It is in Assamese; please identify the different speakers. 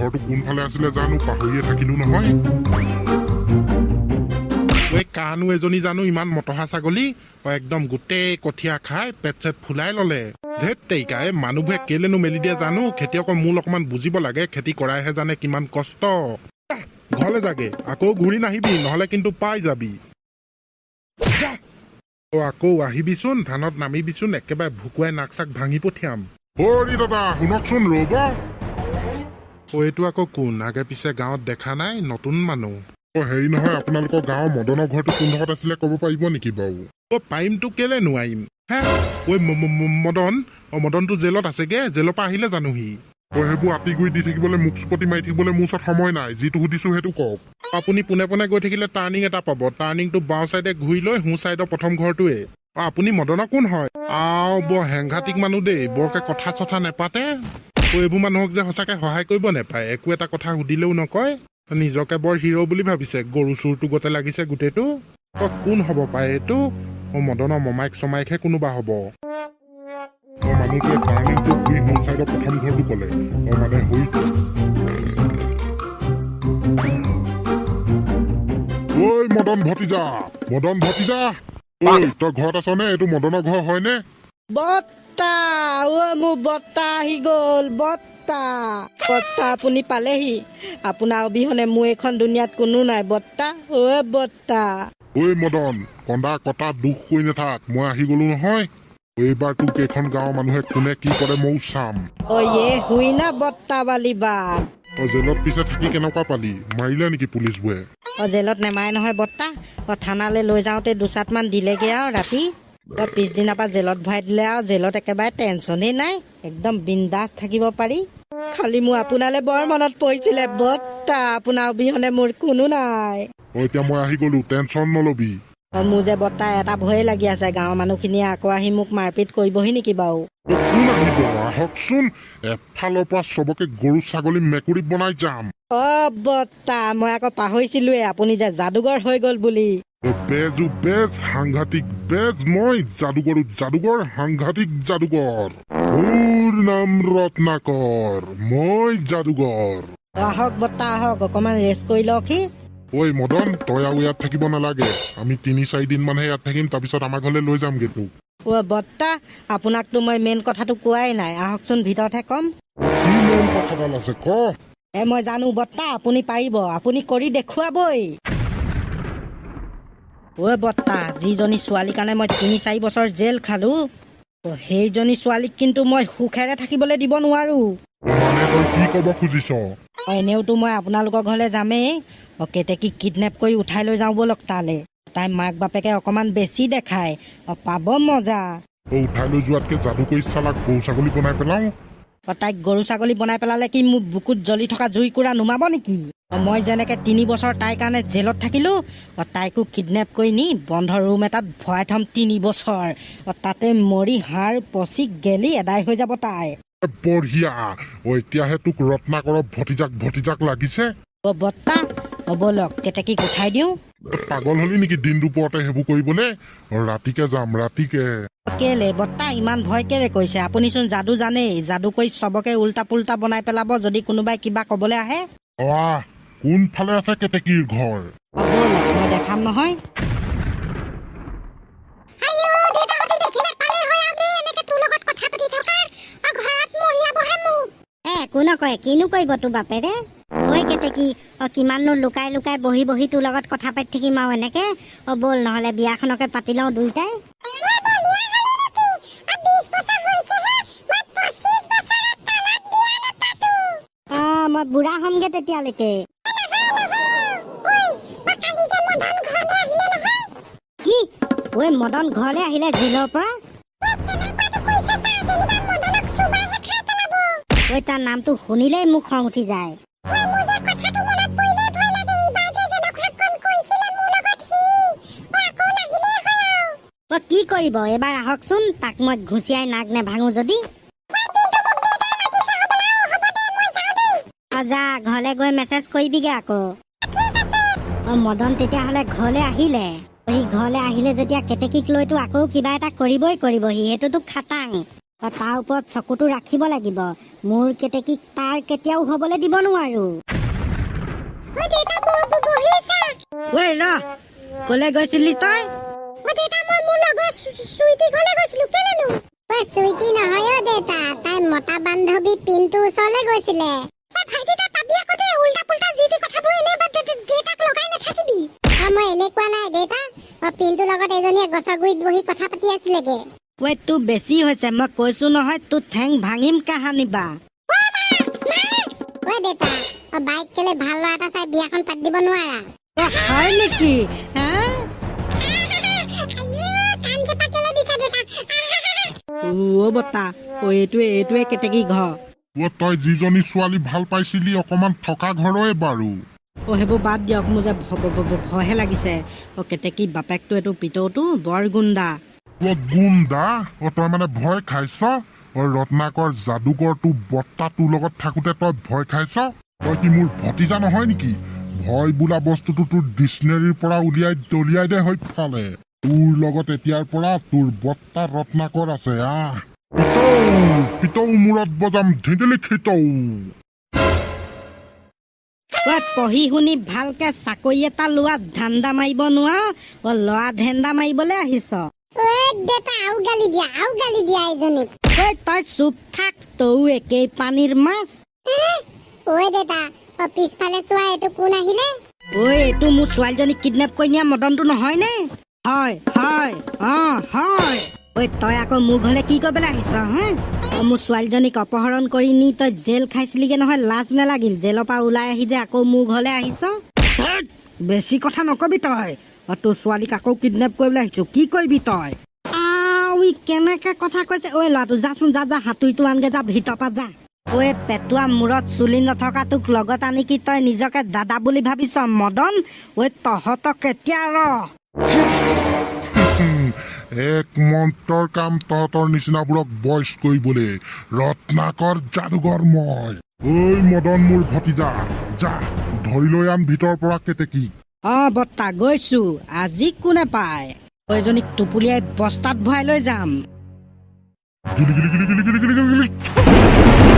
Speaker 1: ঘৰটো কোনফালে আছিলে জানো, পাহৰিয়ে থাকিলো নহয়।
Speaker 2: ঐ, কানো এজনী জানো ইমান মটহা ছাগলী। অ, একদম গোটেই কঠীয়া খাই পেট চেট ফুলাই ললে। ধেত তেৰিকা, এই মানুহবোৰে কেলেনো মেলি দিয়ে জানো? খেতিয়কৰ মূল অকণমান বুজিব লাগে, খেতি কৰাইহে জানে কিমান কষ্ট। আহ, ঘৰলে যাগে, আকৌ ঘূৰি নাহিবি, নহলে কিন্তু পাই যাবি। যা। অ, আকৌ আহিবিচোন, ধানত নামিবিচোন, একেবাৰে ভুকুৱাই নাক চাক ভাঙি পঠিয়াম।
Speaker 1: হৰি দাদা, শুনকচোন, ৰ'ব।
Speaker 2: অ, এইটো আকৌ কোন? আগে পিছে গাঁৱত দেখা নাই, নতুন মানুহ।
Speaker 1: অ, হেৰি নহয়, আপোনালোকৰ গাঁৱৰ মদনৰ ঘৰটো কোনডোখৰত আছিলে ক'ব পাৰিব নেকি বাৰু?
Speaker 2: অ, পাৰিমতো, কেলে নোৱাৰিম হে? ঐ মদন, অ, মদনটো জেলত আছেগে, জেলৰ পৰা আহিলে জানো সি?
Speaker 1: অ, সেইবোৰ আতি গুৰি দি থাকিবলৈ, মুখ চুপতি মাৰি থাকিবলৈ মোৰ ওচৰত সময় নাই। যিটো সুধিছো সেইটো কওক।
Speaker 2: আপুনি পোনে পোনে গৈ থাকিলে টাৰ্ণিং এটা পাব, টাৰ্ণিংটো বাওঁ চাইডে ঘূৰি লৈ সোঁ চাইডৰ প্ৰথম ঘৰটোৱে। অ, আপুনি মদনৰ কোন হয়? আও, বৰ সাংঘাতিক মানুহ দেই, বৰকে কথা চথা নেপাতে। অ, এইবোৰ মানুহক যে সঁচাকে সহায় কৰিব নেপায়, একো এটা কথা সুধিলেও নকয়, নিজকে বৰ হিৰ' বুলি ভাবিছে। গৰু চোৰটো গতে লাগিছে গোটেইটো। অ, কোন হ'ব পাৰে এইটো? অ, মদনৰ মমাইক চমাইকহে কোনোবা হ'ব।
Speaker 1: অ, মানুহটোৱে টাৰ্ণিংটো ঘূৰি সোঁ চাইডৰ প্ৰথম ঘৰটো ক'লে। অ, মানে হয়তো। ঐ মদন ভতিজা, মদন ভতিজা, ঐ, তই ঘৰত আছনে? এইটো মদনৰ ঘৰ হয়নে?
Speaker 3: বৰ্তা, ঐ মোৰ বৰ্তা আহি গ'ল। বৰ্তা, বৰ্তা, আপুনি পালেহি। আপোনাৰ অবিহনে মোৰ এইখন দুনিয়াত কোনো নাই বৰ্তা। ঐ বৰ্তা।
Speaker 1: ঐ মদন, কন্দা কটা দুখ কৰি নাথাক, মই আহি গলো নহয়। এইবাৰ তোক এইখন গাঁৱৰ মানুহে কোনে কি কৰে ময়ো চাম।
Speaker 3: অ, ये हुई ना বৰ্তা वाली बात।
Speaker 1: তই জেলত পিছে থাকি কেনেকুৱা পালি? মাৰিলে নেকি পুলিচবোৰে?
Speaker 3: অ, জেলত নেমাৰে নহয় বৰ্তা। অ, থানালৈ লৈ যাওঁতে দুচাটমান দিলেগে আৰু ৰাতি। অ, পিছদিনাৰ পৰা জেলত ভৰাই দিলে আৰু জেলত একেবাৰে টেনচনেই নাই, একদম বিন্দাছ থাকিব পাৰি। খালি মোৰ আপোনালৈ বৰ মনত পৰিছিলে বৰ্তা, আপোনাৰ অবিহনে মোৰ কোনো নাই।
Speaker 1: অ, এতিয়া মই আহি গলো, টেনচন নলবি।
Speaker 3: অ, মোৰ যে বৰ্তা এটা ভয়ে লাগি আছে, গাঁৱৰ মানুহখিনিয়ে আকৌ আহি মোক মাৰপিট কৰিবহি নেকি বাৰু?
Speaker 1: অ, কোন আহিব? আহকচোন, এফালৰ পৰা চবকে গৰু ছাগলী মেকুৰী বনাই যাম।
Speaker 3: অ বৰ্তা, মই আকৌ পাহৰিছিলোৱে আপুনি যে যাদুগৰ হৈ গ'ল বুলি।
Speaker 1: অ, বেজো বেজ, সাংঘাতিক বেজ মই, যাদুগৰো যাদুগৰ, সাংঘাতিক যাদুগৰ। মোৰ নাম ৰত্নাকৰ, মই যাদুগৰ।
Speaker 3: অ, আহক বৰ্তা আহক, অকণমান ৰেষ্ট কৰি লওকহি।
Speaker 1: ঐ মদন, তই আৰু ইয়াত থাকিব নালাগে। আমি 3-4 দিন মানহে ইয়াত থাকিম, তাৰপিছত আমাৰ ঘৰলৈ লৈ যামগে তোক।
Speaker 3: অ বৰ্তা, আপোনাকতো মই মেইন কথাটো কোৱাই নাই, আহকচোন ভিতৰতহে ক'ম।
Speaker 1: কি মেইন কথাডাল আছে ক।
Speaker 3: এ, মই জানো বৰ্তা, আপুনি পাৰিব, আপুনি কৰি দেখুৱাবই। ঐ বৰ্তা, যিজনী ছোৱালীৰ কাৰণে মই 3-4 বছৰ জেল খালো, অ, সেইজনী ছোৱালীক কিন্তু মই সুখেৰে থাকিবলৈ দিব নোৱাৰো।
Speaker 1: অ, মানে তই কি ক'ব খুজিছ?
Speaker 3: অ, এনেওতো মই আপোনালোকৰ ঘৰলৈ যামেই। অ, কেতেকীক কিডনেপ কৰি উঠাই লৈ যাওঁ ব'লক তালে। তাই মাক বাপেকে অকণমান বেছি দেখায়। অ, পাব মজা।
Speaker 1: অ, উঠাই লৈ যোৱাতকে যাদু কৰি চালাক গৰু ছাগলী বনাই পেলাওঁ।
Speaker 3: অ, তাইক গৰু ছাগলী বনাই পেলালে কি মোৰ বুকুত জ্বলি থকা জুইকুৰা নুমাব নেকি? অ, মই যেনেকে 3 বছৰ তাইৰ কাৰণে জেলত থাকিলো, অ, তাইকো কিডনেপ কৰি নি বন্ধ ৰুম এটাত ভৰাই থ'ম 3 বছৰ। অ, তাতে মৰি হাড় পচি গেলি এদাই হৈ যাব তাই।
Speaker 1: এ, বঢ়িয়া। অ, এতিয়াহে তোক ৰত্নাকৰৰ ভতিজাক ভতিজাক লাগিছে।
Speaker 3: অ বৰ্তা, অ ব'লক, কেতেকীক উঠাই দিওঁ।
Speaker 1: অ, পাগল হলি নেকি দিন দুপৰতে সেইবোৰ কৰিবলে? অ, ৰাতিকে যাম, ৰাতিকে।
Speaker 3: কেলে বৰ্তা, ইমান ভয় কেলে কৈছে? আপুনিচোন যাদু জানেই, যাদু কৰি চবকে উল্টা পুল্টা বনাই পেলাব যদি কোনোবাই কিবা ক'বলৈ আহে।
Speaker 1: অ, আহ, কোনফালে আছে কেতেকীৰ ঘৰ?
Speaker 3: অ, ব'লক, মই দেখাম নহয়।
Speaker 4: আইঅ, দেউতাহঁতে দেখি নাপালে হয় আৰু দেই এনেকে তোৰ লগত কথা পাতি থকা। আৰু ঘৰত মৰিয়াবহে মোক।
Speaker 5: এ, একো নকয়, কিনো কৰিব তোৰ বাপেৰে? ঐ কেতেকী, অ, কিমাননো লুকাই লুকাই বহি বহি তোৰ লগত কথা পাতি থাকিম আৰু এনেকে? অ ব'ল নহ'লে বিয়াখনকে পাতি লওঁ দুয়োটাই।
Speaker 4: মই বলিয়া হলি নেকি? আৰু 20 বছৰ হৈছেহে, মই 25 বছৰৰ তলত বিয়া নাপাতো।
Speaker 5: অ, মই বুঢ়া হ'মগে তেতিয়ালৈকে।
Speaker 4: ঐ, মই কালি যে মদন ঘৰলৈ আহিলে নহয়।
Speaker 5: কি? ঐ, মদন ঘৰলৈ আহিলে জেলৰ পৰা?
Speaker 4: ঐ, কেনেকুৱাটো কৈছে চা, যেনিবা মদনক চোবাইহে খাই পেলাব।
Speaker 5: ঐ, তাৰ নামটো শুনিলেই মোক খং উঠি যায়।
Speaker 4: ঐ, মোৰ যে কথাটো মনত পৰিলেই ভয় লাগে, এইবাৰ যে যেনেকুৱাখন কৰিছিলে মোৰ লগত সি। অ, আকৌ নাহিলেই হয় আৰু।
Speaker 5: অ, কি কৰিব এইবাৰ আহকচোন, তাক মই ঘুচিয়াই নাক নেভাঙো যদি।
Speaker 4: ঐ, কিন্তু মোক দেউতাই মাতিছে হ'বলা। অ, হ'ব দে, মই যাওঁ দেই।
Speaker 5: অ, যা, ঘৰলৈ গৈ মেছেজ কৰিবিগে আকৌ।
Speaker 4: ঠিক আছে।
Speaker 5: অ, মদন তেতিয়াহ'লে ঘৰলৈ আহিলে। সি ঘৰলৈ আহিলে যেতিয়া কেতেকীক লৈতো আকৌ কিবা এটা কৰিবই কৰিব সি, সেইটোতো খাটাং। অ, তাৰ ওপৰত চকুটো ৰাখিব লাগিব। মোৰ কেতেকীক তাৰ কেতিয়াও হ'বলৈ দিব নোৱাৰো।
Speaker 4: ঐ দেউতা, বহি চা।
Speaker 3: ঐ ৰ, কলে গৈছিলি তই?
Speaker 4: ঐ দেউতা, মই মোৰ লগৰ চুইটি ঘৰলৈ গৈছিলো। কেলেনো?
Speaker 5: ঐ চুইটি নহয় অ দেউতা, তাই মতা বান্ধৱী পিন্টুৰ ওচৰলৈ গৈছিলে।
Speaker 4: ঐ ভাইটি, তই পাবি আকৌ দেই। উল্টা পুল্টা যি টি কথাবোৰ এনেই বাদ দে, দেউতাক লগাই নাথাকিবি।
Speaker 5: অ, মই এনেকুৱা নাই দেউতা। অ, পিন্টুৰ লগত এজনীয়ে গছৰ গুৰিত বহি কথা পাতি আছিলেগে।
Speaker 3: ঐ, তোৰ বেছি হৈছে, মই কৈছো নহয়, তোৰ ঠেং ভাঙিম কাহানিবা।
Speaker 5: ঐ দেউতা, অ, বাইক কেলে ভাল ল'ৰা এটা চাই বিয়াখন পাতি দিব নোৱাৰা?
Speaker 3: অ, হয় নেকি হা?
Speaker 4: আইয়ো, কাণ চেপা কেলে দিছা দেউতা?
Speaker 3: অ বৰ্তা, অ এইটোৱে কেতেকী ঘৰ।
Speaker 1: অ তই যিজনী ছোৱালী ভাল পাইছিলি, অকমান থকা ঘৰৰে বাৰু।
Speaker 3: অ সেইবোৰ বাদ দিয়ক, মোৰ যে ভয়হে লাগিছে। অ কেতেকী বাপেকটো এইটো পিতৌটো বৰ গুণ্ডা।
Speaker 1: অ গুণ্ডা? অ তই মানে ভয় খাইছ? অ ৰত্নাকৰ যাদুকৰ, তোৰ বৰ্তা তোৰ লগত থাকোতে তই ভয় খাইছ? তই কি মোৰ ভতিজা নহয় নেকি? ভয় বোলা বস্তুটো তোৰ ডিক্সনেৰীৰ পৰা উলিয়াই দলিয়াই দে হৈফালে। তোৰ লগত এতিয়াৰ পৰা তোৰ বৰ্তা ৰত্নাকৰ আছে। আহ পিতৌ পিতৌ, মূৰত বজাম ধিন্দিলি খিতৌ।
Speaker 3: ঐ, পঢ়ি শুনি ভালকে চাকৰি এটা লোৱা ধান্দা মাৰিব নোৱাৰ, অ ল'ৰা ধেন্দা মাৰিবলৈ আহিছ?
Speaker 5: ঐ দেউতা, আৰু গালি দিয়া, আৰু গালি দিয়া এইজনীক।
Speaker 3: ঐ তই চুপ থাক, তয়ো একেই পানীৰ মাছ।
Speaker 5: ঐ দেউতা, অ পিছফালে চোৱা, এইটো কোন আহিলে?
Speaker 3: ঐ, এইটো মোৰ ছোৱালীজনীক কিডনেপ কৰি নিয়া মদনটো নহয়নে? হয় হয়, অ হয়। ঐ তই আকৌ মোৰ ঘৰলৈ কি কৰিবলৈ আহিছ হা? অ মোৰ ছোৱালীজনীক অপহৰণ কৰি নি তই জেল খাইছিলিগে নহয়, লাজ নালাগিল? জেলৰ পৰা ওলাই আহি যে আকৌ মোৰ ঘৰলৈ আহিছ? ধেৎ, বেছি কথা নকবি তই। অ তোৰ ছোৱালীক আকৌ কিডনেপ কৰিবলৈ আহিছো, কি কৰিবি তই? আও, ই কেনেকে কথা কৈছে। ঐ ল'ৰাটো, যাচোন যা যা, হাতুৰিটো আনগে যা, ভিতৰৰ পৰা যা। ঐ পেটুৱা মূৰত চুলি নথকা তোক লগত আনি কি তই নিজকে দাদা বুলি ভাবিছ মদন? ঐ তহঁতক কেতিয়া ৰ।
Speaker 1: এক মন্ত্ৰৰ কাম তহঁতৰ নিচিনাবোৰক বইচ কৰিবলৈ ৰত্নাকৰ যাদুকৰ মই। ঐ মদন, মোৰ ভতিজা, যা ধৰি লৈ আন ভিতৰৰ পৰা কেতেকী।
Speaker 3: অ বৰ্তা, গৈছো। আজি কোনে পায়, ঐজনীক টোপুলিয়াই বস্তাত ভৰাই লৈ যাম।
Speaker 1: গিলি গিলি গিলি গিলি গিলি গিলি গিলি গিলি।